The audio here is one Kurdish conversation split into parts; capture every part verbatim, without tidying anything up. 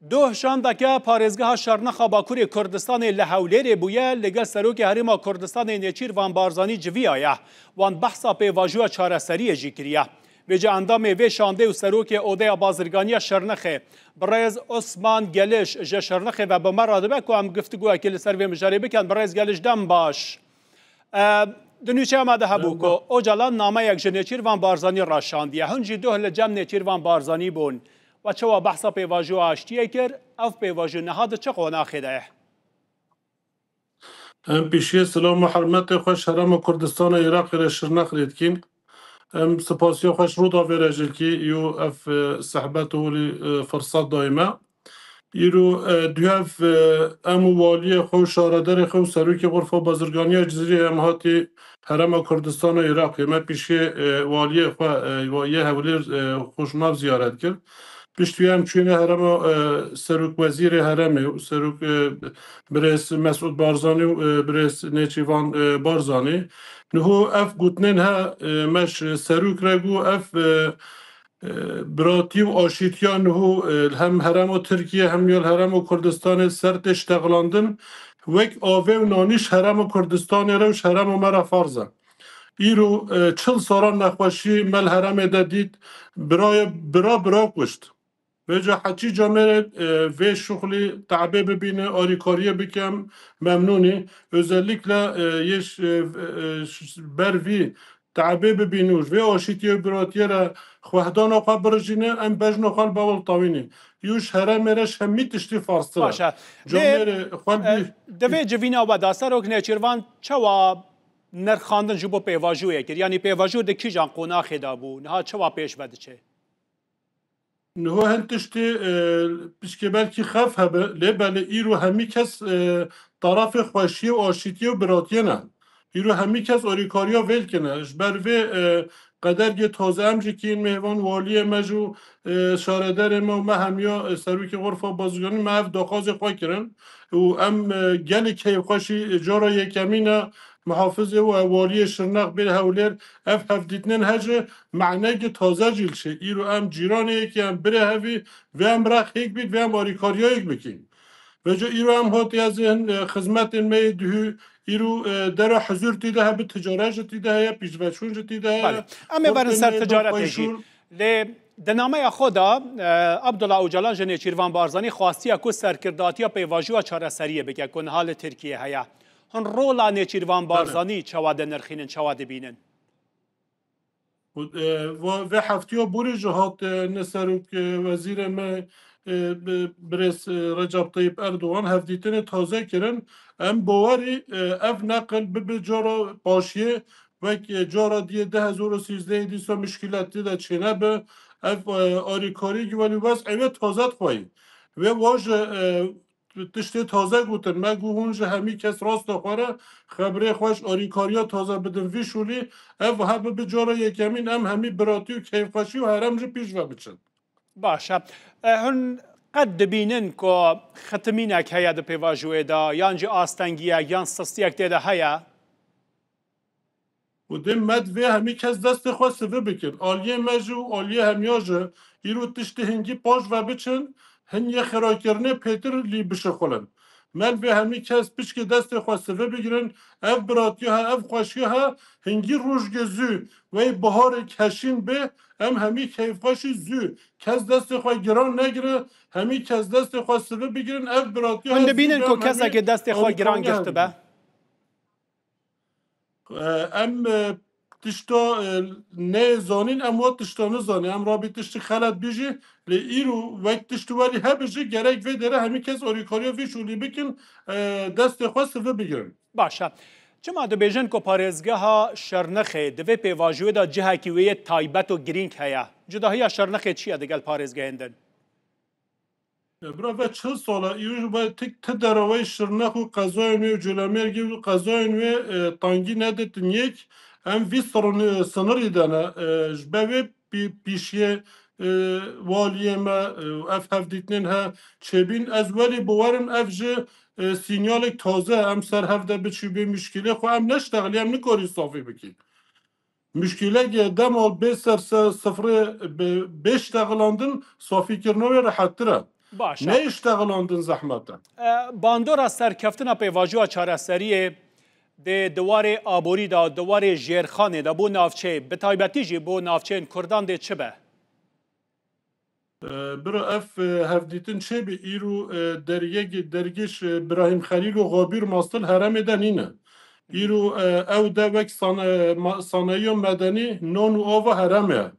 Doh şandeke parêzgeha Şernexa Bakurê Kurdistanê li Hewlêrê bûye, li gel Serokê Herêma Kurdistanê Nêçîrvan Barzanî civiyaye. Wan behsa pêvajoya çareseriyê jî kiriye. Vêca endamê vê şandê û Serokê Odeya Bazirganiya Şernexê, Birêz Osman Geliş ji Şernexê ve bi me re dibe ku em giftigoyekê li ser vê mijarê bikin. Birêz Geliş, dem baş. E, di nûçeya me de hebû ku Ocalan nameyek ji Nêçîrvan Barzanî re şandiye. Hûn jî doh li cem Nêçîrvan Barzanî bûn. We çawa behsa pêvajoya aştiyê kir? Ev pêvajo niha di çi qonaxê de ye? Em pêşiyê silam û hurmetê xwe ji Herêma Kurdistana Iraqê re Şirnex rê dikîn. Em sipasiya xwe ji Rûdawê re jî dikî, û ev, e, sehbet û holî, e, firsat dayê me. Îro, e, duhev, e, em û waliyê xwe û şaredarê xwe û serokê Xurfa Bazirganiya Cizîrê em hatî Herêma Kurdistana Iraqê. Me pêşiyê, e, waliyê xwe, e, wa-, yê Hewlêr, e, xwe ji nav ziyaret kir. Piştî wî em çûyîne herêma, e, serok wezîrê herêmê û serok, e, birêz Mesûd Barzanî û, e, birêz Nêçîvan, e, Barzanî. Niho ev gotinên he, e, me ji serok re got, ev, e, e, biratî û aşîtiya niho, e, hem herêma Tirkiye hem ya li herêma Kurdistanê ser tê ştexlandin, wek avê û nanî ji herêma Kurdistanê re û ji herêma me re farz e. Îro, e, çil salan nexweşî me li herêmê de dît, biraye, bira, bira kuşt. Vêca heçî camêrê, e, vê şuxlî te'bê bibîne, arîkariyê bikem, memnûnî. Özellikle, e, yê ş-, e, e, ş-, ber vî te'bê bibîne û ji vê aşîtiyê û biratiyê re xwehdana xwe birijîne, em bejna xwe li bawel tawînî. Yû ji herêmê re ji hemî tiştî farstir e. Baş e. Camêrê xwe e, bî- Di vê civîna we de Serok Nêçîrvan çawa nirxandin ji bo pêvajoyê kir? Yanî pêvajo di kîjan qonaxê de bû? Niha çawa pêş ve diçe? Niho hin tiştê, e, pişkê belkî xef hebe, lê belê îro hemî kes, e, tarafê xweşiyê û aşîtiyê û biratiyê ne. Îro hemî kes arîkariya vê dikine. Ji ber vê, e, qedergê taze em jî kîn mêvan waliyê me jî û, e, şaredarê me û me hemiya, e, serokê Xurfa Bazirganî me ev daxwazê xwe kirin. Û em, e, gelê keyfxweşî, e, cara yekemîn e, muhafizê û waliyê Şirnex bê Hewlêr ev hevdîtinên he jî manekî taze jî li şê. Îro em cîranê yekî, em birê hevî, vê em rexêk bît, vê em arîkariya yek bikîn. Vêca îro em hatiye ez ê hin, e, xizmetên me yê duhû, îro, e, dera hizûr tî de hebe, ticaret jî tî de heye, pîşveçûn jî tî de heye. Belê. Em ê verin ser ticaretê jî. Lê di nameya xwe de, e, Abdullah Ocalan ji Nêçîrvan Barzanî xwastiye ku serkirdatiya pêvajoya çareseriyê bike ku niha li Tirkiye heye. Hin rola Nêçîrvan Barzanî çawa dinirxînin, çawa dibînin? Û, e, va-, vê heftiya borî jî hat, e, ne serok, e, wezîrê me, e, bi-, birêz, e, Recep Tayyip Erdogan hevdîtinê taze kirin. Em bawerî, e, ev neqil bibe cara paşiyê, wek, e, cara diyê du hezar û sîzdehê dîsa muşkîletî de çênebe. Ev, e, arîkarî welî wez'ê wê taze dixweyî. Wê wa ji, e, tiştê taze gotin. Me got hûn ji hemî kes rasta xwe re xebrê xwe ji arîkariya taze bidin vî şûlî. Ev hebe bi cara yekemîn em hemî biratî û keyfxweşî û herem ji pîş ve biçin. Baş e. E, hûn qet dibînin ku xitimînek heye di pêvajoyê de, yan jî astengiyek, yan sistiyek tê de heye? Û dê me di vê hemî kes destê xwe sivi bikin. Aliyê me jî û aliyê hemiya jî îro tiştê hingî paş ve biçin, hin yê xirakirinê pêtir lî bişixulin. Me li vê hemî kes piçkê destê xwe sivi bigirin. Ev biratiya he, ev xweşiya he, hingî rojgê zû wey biharê keşîn bê, em hemî keyfxweşî zû. Kes destê xwe giran negire, hemî kes destê xwe sivi bigirin. Ev biratiya he. Hûn dibînin ku kesekê destê xwe giran girtibe? E, em, e, tişta, e, neyê zanîn, em wa tişta nizanîn. Em rabî tiştî xelet bî jî, lê îro wek tiştî welî hebe jî gerek vê derê hemî kes alîkariya vî şûlî bikin, e, destê xwe sivi bigirin. Baş e. Çima dibêjin ku parêzgeha Şirnexê di vê pêvajoyê de cihekî wê yê taybet û girîng heye? Cudahiya Şirnexê çi ye digel parêzgehên din? Bira ve çil sal e, îro ve tik ti derawey Şirnex û qezayên wê û Colemêrgê û qezayên wê, e, tangî neditin yek. Em vî sirûn-, sinirî de ne. E, ji be vê pî-, pîşiyê, e, waliyê me, e, û ev hevdîtinên he çêbîn. Ez welî biwerim ev ji, e, sînyalek taze em ser hev de biçî bê muşkîlê xwe em neştexilî, em nikarî safî bikî. Muşkîleke dema bê ser se-, sifrê bê, bê ştexlandin, safîkirina wê rehettir e. Baş e. Neyiştexilandin zehmet e. E, bandora serkeftina pêvajoya çareseriyê di, di warê aborî de, di warê jêrxanê de bo navçeyê, bi taybetî jî bo navçeyên Kurdan dê çi be? E, bira ev, e, hevdîtin çê bi îro, e, dergek-, dergêş, e, Birahîm Xelîl û Xabîr Mastil heremê de nîne. Îro, e, ew de wek san-, e, ma-, sanayiya medenî non û ava heremê ye.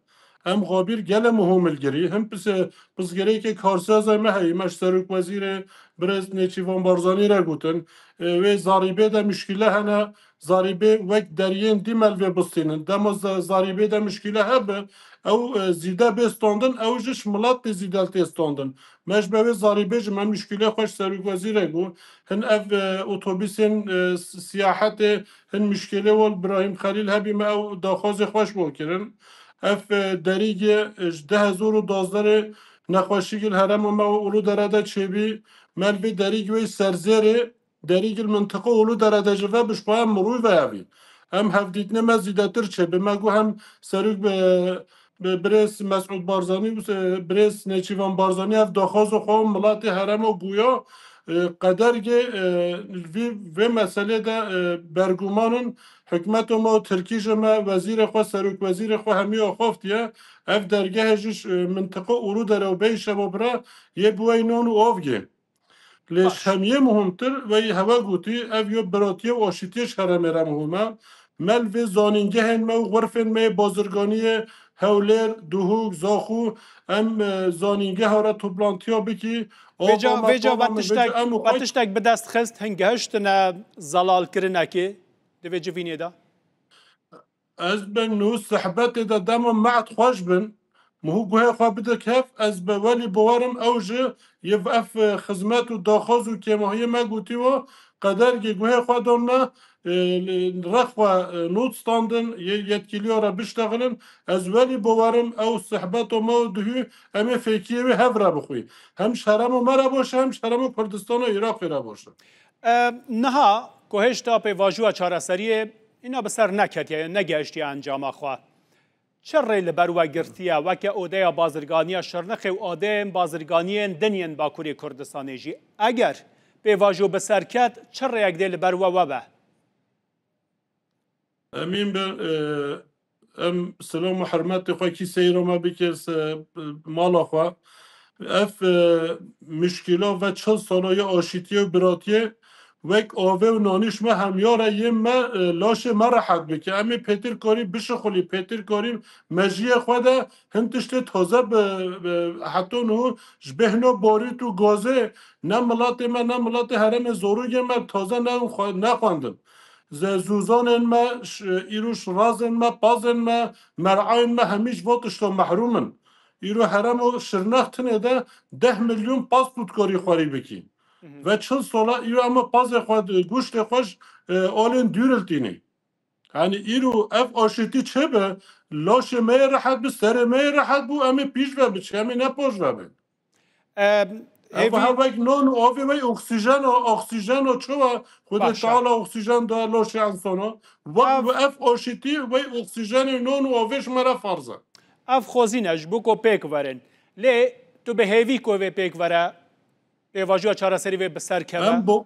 Em Xabîr gele muhûmil girî. Him pis-, e, pisgirêkê karsiyazay me heyî, me ji serokwezîrê birêz Nêçîvan Barzanî re gotin. E, wê zarîbê de muşkîle hene. Zarîbê wek deriyên dî me li vê bistînin. Dema za-, zarîbê de muşkîle hebe, ew, e, zîde bê standin, ew ji ji miletê zîde li tê standin. Me ji be wê zarîbê ji me muşkîlê xwe ji serokwezîrê got. Hin ev, e, otobîsên, e, s-, siyahetê hin muşkîlê wal Birahîm Xelîl hebî me ew daxwazê xwe ji bo kirin. Ev, e, derîgê, e, ji du hezar û duwazdeh rê nexweşîgî li herêma me û Uludere de çêbî. Me li vê derîgê wê serzêrê Derî gil mintiqa Uludere de ji ve bişkoya mirû ve evî. Em hevdîtinê me zîdetir çê bi me got hem serok bi, bi birêz Mesûd Barzanî û se-, birêz Nêçîvan Barzanî ev daxwazo xwe milatê heremo goya, e, qedergê, e, vî, vê meselê de, e, berguman in. Hikûmeta me û Tirkî ji me wezîrê xwe, serok wezîrê xwe hemî axaftiye. Ev dergehê ji, e, mintiqa Uludere û Beyşeva bira yê bi wey non û avgê. Lê ji hemiyê muhimtir, weyî hewe gotî, ev yo biratiye û aşîtiye ji herêmê re muhim e. Me li vê zanîngehên me û xurfên me yê bazirganiyê Hewlêr, Duhok, Zaxo, em, e, zanîngeha re toplantiya bikî. Vêca, vêca we tiştek, we tiştek bi dest xist, hin gihiştine zelalkirinekê di vê civînê de? Ez bi nû sehbetê de dema me'd xweş bin, miho guhê xwe bide kef, ez bi welî bawerim ew ji yê ev xizmet û daxwaz û kêmahiyê me gotî wo, qedergê guhê xwe dan me, e, rexwe, e, not standin, yê yetkîliya re biştexilin, ez welî bawerim ew sehbeta me û duhû em ê fêkiyê wê hev re bixwî. Hem ji herêma me re baş e, hem ji herêma Kurdistana Iraqê re baş e. E, niha ku hêşta pêvajoya çareseriyê îna bi ser neketiye, negehiştiye encama xwe. Çi rê li ber we girtiye, weke odeya bazirganiya Şirnexê û odeyên bazirganiyên din yên Bakurê Kurdistanê jî? Eger pêvajo bi ser ket, çi rêyek dê li ber we we be? Emîn be, e, em silam û hurmetê xwe kî seyra me bike se-, mala xwe. Ev, e, muşkîla ve çil sala ya aşîtiyê û biratiyê wek avê û nanî ji me hemya re yê me, e, laşê me rehet bike. Em ê pêtir karî bişixulî, pêtir karî mejiyê xwe de hin tiştê taze bi, bi, heta niho ji bêhna barît û gazê ne miletê me, ne miletê herêmê zarokê me taze ne xwe-, nexwendin. Ze-, zûzanên me, ş-, îro şirazên me, pazên me, mer'ayên me hemî ji van tişta mehrûm in. Îro herêmo Şirnex tinê de deh milyon paz tu dikarî xwerî bikî. Hı hı. Ve çil sala îro em ê pazê xwe, goştê xwe ji, e, alên dûr li tînî. Yanî îro ev aşîtî çê be, laşê me yê rehet bi, serê me yê rehet bû, em ê pîş ve biçin, em ê ne paş ve bin. Em, Ev hêvî ha wek non û avê wey oksîjen o, oksîjen o çi wa? Xwedê Baş e. Teala oksîjen da laşê insana. Wek Ev bi ev aşîtî wey oksîjenê non û avê ji me re farz e. Ev xwezîn e ji bo ku pêk werin. Lê tu bi hêvî ku vê pêk were, pêvajoya çareserî vê bi ser keve? Em bo-,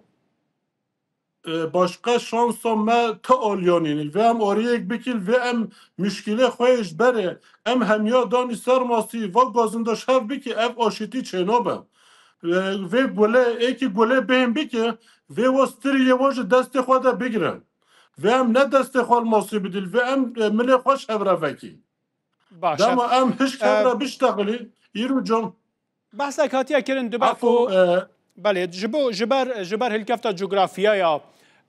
e, başqa şansa me ti aliyanî nî. Vê em ariyek bikî, vê em muşkîlê xwe yê ji berê, em hemiya danî ser masî, va gazinda şev bikî, ev aşîtî çênabe. E, vê gule, êkî gule bêhn bikî, vê wa stiriyê wa ji destê xwe de bigire. Vê em ne destê xwe li masî bidîl, vê em, e, milê xwe ji hev re vekî. Baş e. Dema em hişk hev re biştexilî, îro can. Behsek hatiye kirin dibe Efo, ku, e, belê, ji bo, ji ber, ji ber hilkefta cografiyaya,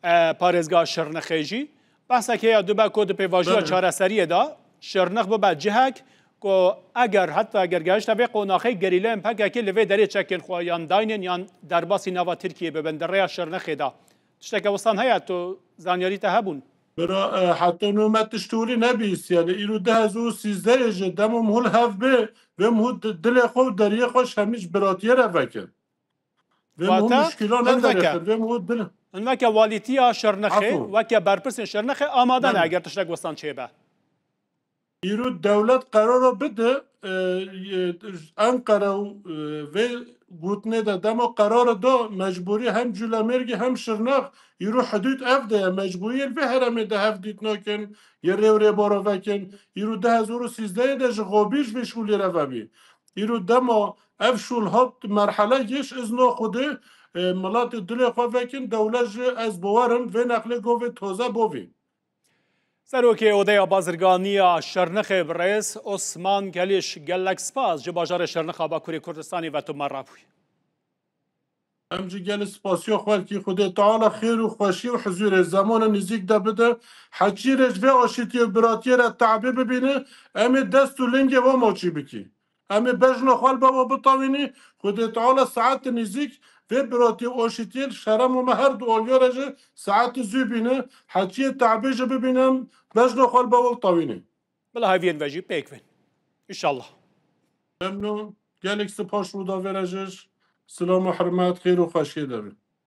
e, parêzgeha Şirnexê jî, behsek heye dibe ku di pêvajoya Belê. çareseriyê de Şirnex bibe cihek ku eger, heta eger gehişte vê qonaxê gerîleyên P K K li vê derê çekên xwe yan daynên yan derbasî nava Tirkiyê bibin di rêya Şirnexê de. Tişteke wisan heye, tu zanyarî te hebûn? Bira, e, heta nû me tişt holî nebihîstiye. Lê îro du hezar û sîzdehê jî dema mihûl hev bê, vê mihûl di-, dilê xwe û deriyê xwe ji hemî ji biratiyê re veke. Vê mihûl Wate, muşkîla hûn veke, nederêxin. Vê mihûl dil- hûn veke walîtiya Şirnexê, Efû. weke berpirsên Şirnexê amade ne Belê. eger tiştek wistan çêbe. Îro dewlet qerara bide, e, e, Enqere û, e, vê gotinê de dema qerara da mecbûrî hem Cûlemêrgê hem Şirnex îro hidûd ev de ye. Mecbûriyê li vê herêmê de hev dît nakin, yê rê û rêbara vekin. Îro du hezar û sîzdehê de ji xwebî ji vê şûlê re vebî. Îro dema ev şûl hat merhele giş, izna Xwedê, e, miletê dilê xwe vekin, dewlet jî ez bawerim vê neqlê govê taze bovî. Serokê Odeya Bazirganiya Şirnexê birêz Osman Gelîş, gelek spas ji bajarê Şirnexa Bakurê Kurdistanê ve tu me re bûyî. Em jî gelî spasiya xwe dikî Xwedê Teala xêr û xweşî û huzûrê zemana nêzîk de bide. Heçî rê ji vê aşîtiyê û biratiyê re te'bê bibîne, em ê dest û lingê we maçî bikî. Em ê bejna xwe li bava bitewînî, Xwedê Teala saetê nêzîk vê biratî û aşîtiyê li şerem û me her du aliya re ji saetê zû bîne, heçiyê te'bê jî bibîne, em bejna xwe li bava bitewînî. Bila heviyên ve jî pêk bên. Înşallah. Memnûn. Gelek spas, Rûdawê re jî silam û hurmet, xêr û xweşiyê de bin.